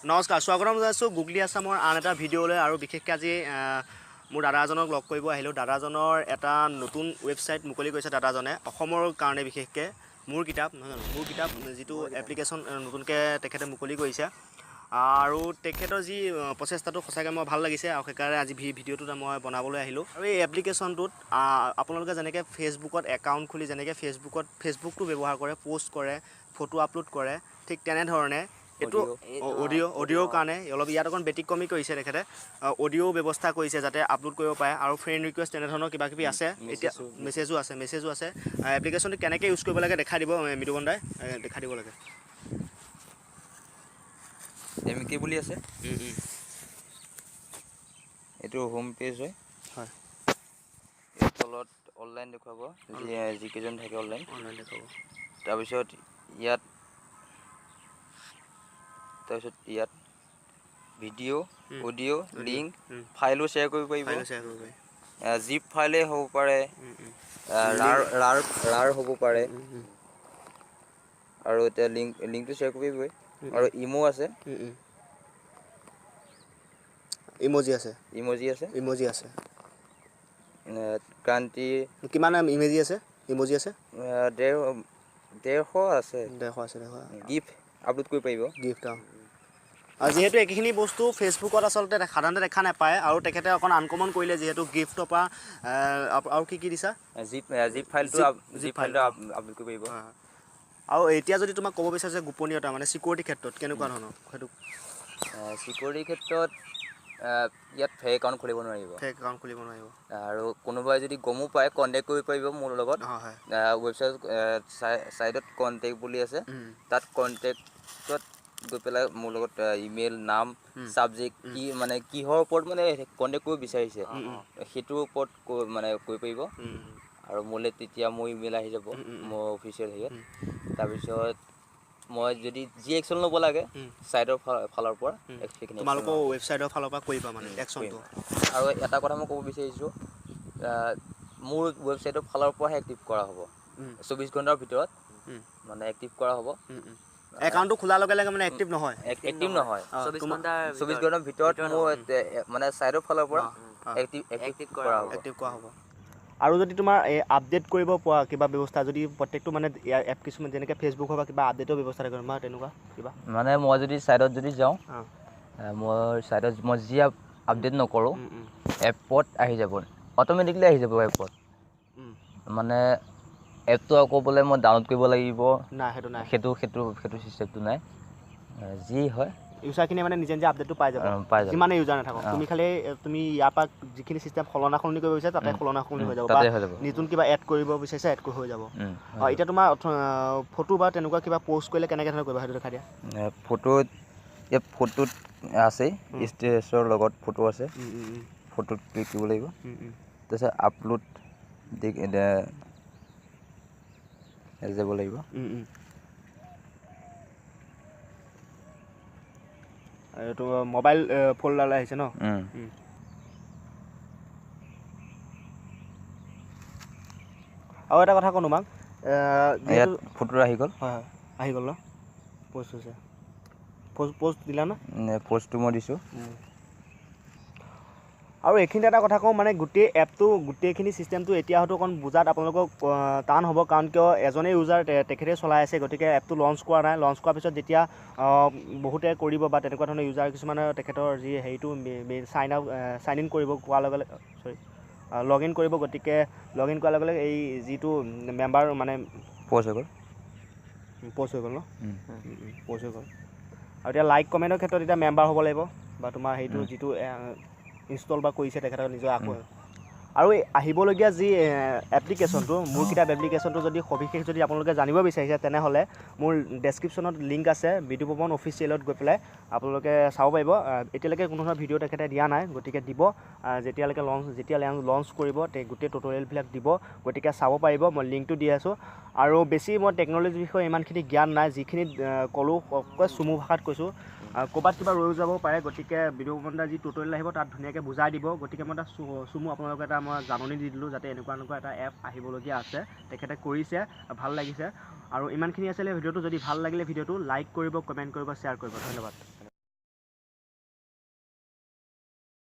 নমস্কাৰ, স্বাগতম জনাইছোঁ গুগলি আছামৰ আন এটা ভিডিঅ'লৈ। আৰু বিশেষকৈ আজি মোৰ দাদা এজনক লগ কৰিব আহিলোঁ। দাদাজনৰ এটা নতুন ৱেবছাইট মুকলি কৰিছে দাদাজনে অসমৰ কাৰণে, বিশেষকৈ মোৰ কিতাপ, নহয় জানো? মোৰ কিতাপ যিটো এপ্লিকেশ্যন নতুনকৈ তেখেতে মুকলি কৰিছে আৰু তেখেতৰ যি প্ৰচেষ্টাটো সঁচাকৈ মই ভাল লাগিছে আৰু সেইকাৰণে আজি ভিডিঅ'টোত মই বনাবলৈ আহিলোঁ। আৰু এই এপ্লিকেশ্যনটোত আপোনালোকে যেনেকৈ ফেচবুকত একাউণ্ট খুলি যেনেকৈ ফেচবুকটো ব্যৱহাৰ কৰে, প'ষ্ট কৰে, ফটো আপলোড কৰে, ঠিক তেনেধৰণে এইটো অডিঅ'ৰ কাৰণে অলপ ইয়াত অকণ ব্যতিক্ৰমী কৰিছে তেখেতে। অডিঅ' ব্যৱস্থা কৰিছে যাতে আপলোড কৰিব পাৰে আৰু ফ্ৰেণ্ড ৰিকুৱেষ্ট তেনেধৰণৰ কিবা কিবি আছে। এতিয়া মেছেজো আছে। এপ্লিকেশ্যনটো কেনেকৈ ইউজ কৰিব লাগে দেখাই দিব মৃদুবন দাই, দেখাই দিব লাগে। এম কে বুলি আছে, এইটো হোম পেজ হয়। হয়। এই তলত অনলাইন দেখুৱাব, যিকেইজন থাকে অনলাইন। অনলাইন দেখুৱাব। তাৰপিছত ইয়াত ভিডিঅ', অডিঅ', লিংক, ফাইলো শ্বেয়াৰ কৰিব পাৰিব। ফাইলো শ্বেয়াৰ কৰিব পাৰি। জিপ ফাইলেই হ'ব পাৰে, ৰাৰ হ'ব পাৰে। আৰু এতিয়া লিংকটো শ্বেয়াৰ কৰিব পাৰিবই। আৰু ইমো আছে। ইমজি আছে। ইমজি আছে। ইমজি আছে। ক্ৰান্তি। কিমান ইমেজি আছে, ইমজি আছে? 150 আছে। 150 আছে, 150। গিফ্ট আপলোড কৰিব পাৰিব। গিফ্ট, অঁ। আৰু যিহেতু একেখিনি বস্তু ফেচবুকত আচলতে সাধাৰণতে দেখা নাপায় আৰু তেখেতে অকণ আনকমন কৰিলে যিহেতু গিফ্টৰ পৰা আৰু কি কি দিছা? জিপ ফাইলটো। Zip zip file. ফাইলটো আপলোড কৰিব পাৰিব। আৰু এতিয়া যদি তোমাক ক'ব বিচাৰিছে গোপনীয়তা মানে চিকিউৰিটি ক্ষেত্ৰত কেনেকুৱা ধৰণৰ সেইটো? চিকিউৰিটিৰ ক্ষেত্ৰত ইয়াত ফেক একাউণ্ট খুলিব নোৱাৰিব। ফেক একাউণ্ট খুলিব নোৱাৰিব। আৰু কোনোবাই যদি গমো পায়, কণ্টেক্ট কৰিব পাৰিব মোৰ লগত। হয় হয় ৱেবছাইট ছাইডত কণ্টেক্ট বুলি আছে। তাত কণ্টেক্টত গৈ পেলাই মোৰ লগত ইমেইল, নাম, ছাবজেক্ট কি, মানে কিহৰ ওপৰত মানে কণ্টেক্ট কৰিব বিচাৰিছে, সেইটোৰ ওপৰত মানে কৰিব পাৰিব। আৰু মোলৈ তেতিয়া মোৰ ইমেইল আহি যাব মোৰ অফিচিয়েল হেৰিয়ত। তাৰপিছত মই যদি যি একশ্যন ল'ব লাগে ছাইডৰ ফালৰ পৰা সেইখিনি action তোমালোকৰ ল'ম। ৱেবছাইটৰ ফালৰ পৰা কৰিবা মানে একশ্যনটো। কৰিম। আৰু এটা কথা মই ক'ব বিচাৰিছোঁ, মোৰ ৱেবছাইটৰ ফালৰ পৰাহে এক্টিভ কৰা হ'ব 24 ঘণ্টাৰ ভিতৰত, মানে এক্টিভ কৰা হ'ব। একাউণ্টটো খোলাৰ লগে লগে মানে এক্টিভ নহয়? এক্টিভ নহয়। 24 ঘণ্টাৰ 24 ঘণ্টাৰ ভিতৰত মোৰ মানে ছাইডৰ ফালৰ পৰা এক্টিভ এক্টিভ কৰা হ'ব। এক্টিভ কৰা হ'ব। আৰু যদি তোমাৰ এই আপডেট কৰিব পৰা কিবা ব্যৱস্থা, যদি প্ৰত্যেকটো মানে এপ কিছুমান যেনেকৈ ফেচবুক বা কিবা আপডেটৰ ব্যৱস্থা থাকে তোমাৰ তেনেকুৱা কিবা? মানে মই যদি ছাইডত যদি যাওঁ, মোৰ ছাইডত মই যি আপডেট নকৰোঁ, এপত আহি যাব, অট'মেটিকলি আহি যাব এপত। মানে এপটো আকৌ বোলে মই ডাউনলোড কৰিব লাগিব? নাই, সেইটো নাই। সেইটো চিষ্টেমটো নাই। যি হয় ইউজাৰখিনিয়ে মানে নিজে নিজে আপডেটটো পাই যাব। পাই যাব। যিমানে ইউজাৰ নাথাকক। তুমি খালি তুমি ইয়াৰ পৰা যিখিনি চিষ্টেম সলনা সলনি কৰিব বিচাৰিছা, তাতে সলনা সলনি হৈ যাব বা তাতে হৈ যাব। নতুন কিবা এড কৰিব বিচাৰিছা, এড হৈ যাব। হৈ এতিয়া তোমাৰ ফটো বা তেনেকুৱা কিবা প'ষ্ট কৰিলে কেনেকৈ ধৰণে কৰিবা, সেইটো দেখাই দিয়া। যাব। ফটোত, ইয়াত ফটোত আছে, ষ্টেটাছৰ লগত ফটো আছে। ফটোত ক্লিক কৰিব লাগিব। তাৰপিছত আপলোড দি যাব লাগিব। এইটো মোবাইল ফ'ল্ডাৰলৈ আহিছে ন? উম। আৰু এটা কথা কওঁ তোমাক, ইয়াত যিহেতু ফটো আহি গ'ল। হয়, আহি গ'ল ন? প'ষ্ট হৈছে, প'ষ্ট দিলা ন? প'ষ্টটো মই দিছোঁ। আৰু এইখিনিতে এটা কথা কওঁ, মানে গোটেই এপটো, গোটেইখিনি চিষ্টেমটো এতিয়া হয়তো অকণ বুজাত আপোনালোকক টান হ'ব, কাৰণ কিয় এজনেই ইউজাৰ, তেখেতে চলাই আছে, গতিকে এপটো লঞ্চ কৰা নাই। লঞ্চ কৰাৰ পিছত যেতিয়া বহুতে কৰিব বা তেনেকুৱা ধৰণৰ ইউজাৰ কিছুমানে তেখেতৰ যি হেৰিটো চাইন আপ, চাইন ইন কৰিব কোৱাৰ লগে লগে, চৰি, লগ ইন কৰিব, গতিকে লগ ইন কৰাৰ লগে লগে এই যিটো মেম্বাৰ মানে প'ষ্ট হৈ গ'ল। প'ষ্ট হৈ গ'ল ন? প'ষ্ট হৈ গ'ল। আৰু এতিয়া লাইক কমেণ্টৰ ক্ষেত্ৰত এতিয়া মেম্বাৰ হ'ব লাগিব বা তোমাৰ সেইটো যিটো ইনষ্টল বা কৰিছে তেখেতৰ নিজৰ আকৌ। আৰু এই আহিবলগীয়া যি এপ্লিকেশ্যনটো, মোৰ কিতাপ এপ্লিকেশ্যনটো যদি সবিশেষ যদি আপোনালোকে জানিব বিচাৰিছে, তেনেহ'লে মোৰ ডেছক্ৰিপশ্যনত লিংক আছে, বিদুপৱন অফিচিয়েলত গৈ পেলাই আপোনালোকে চাব পাৰিব। এতিয়ালৈকে কোনো ধৰণৰ ভিডিঅ' তেখেতে দিয়া নাই, গতিকে দিব। যেতিয়ালৈকে লঞ্চ, যেতিয়া লঞ্চ কৰিব গোটেই টিউটৰিয়েলবিলাক দিব, গতিকে চাব পাৰিব। মই লিংকটো দি আছোঁ। আৰু বেছি মই টেকন'লজিৰ বিষয়ে ইমানখিনি জ্ঞান নাই, যিখিনি ক'লোঁ অকল চমু ভাষাত কৈছোঁ। ক'ৰবাত কিবা ৰৈ যাব পাৰে, গতিকে বিদুপৱন দাৰ যি টিউটৰিয়েল আহিব তাত ধুনীয়াকৈ বুজাই দিব। গতিকে মই এটা চমু আপোনালোকে এটা মই জাননী দি দিলোঁ, যাতে এনেকুৱা এনেকুৱা এটা এপ আহিবলগীয়া আছে, তেখেতে কৰিছে, ভাল লাগিছে। আৰু ইমানখিনি আছিলে ভিডিঅ'টো। যদি ভাল লাগিলে ভিডিঅ'টো লাইক কৰিব, কমেণ্ট কৰিব, শ্বেয়াৰ কৰিব। ধন্যবাদ।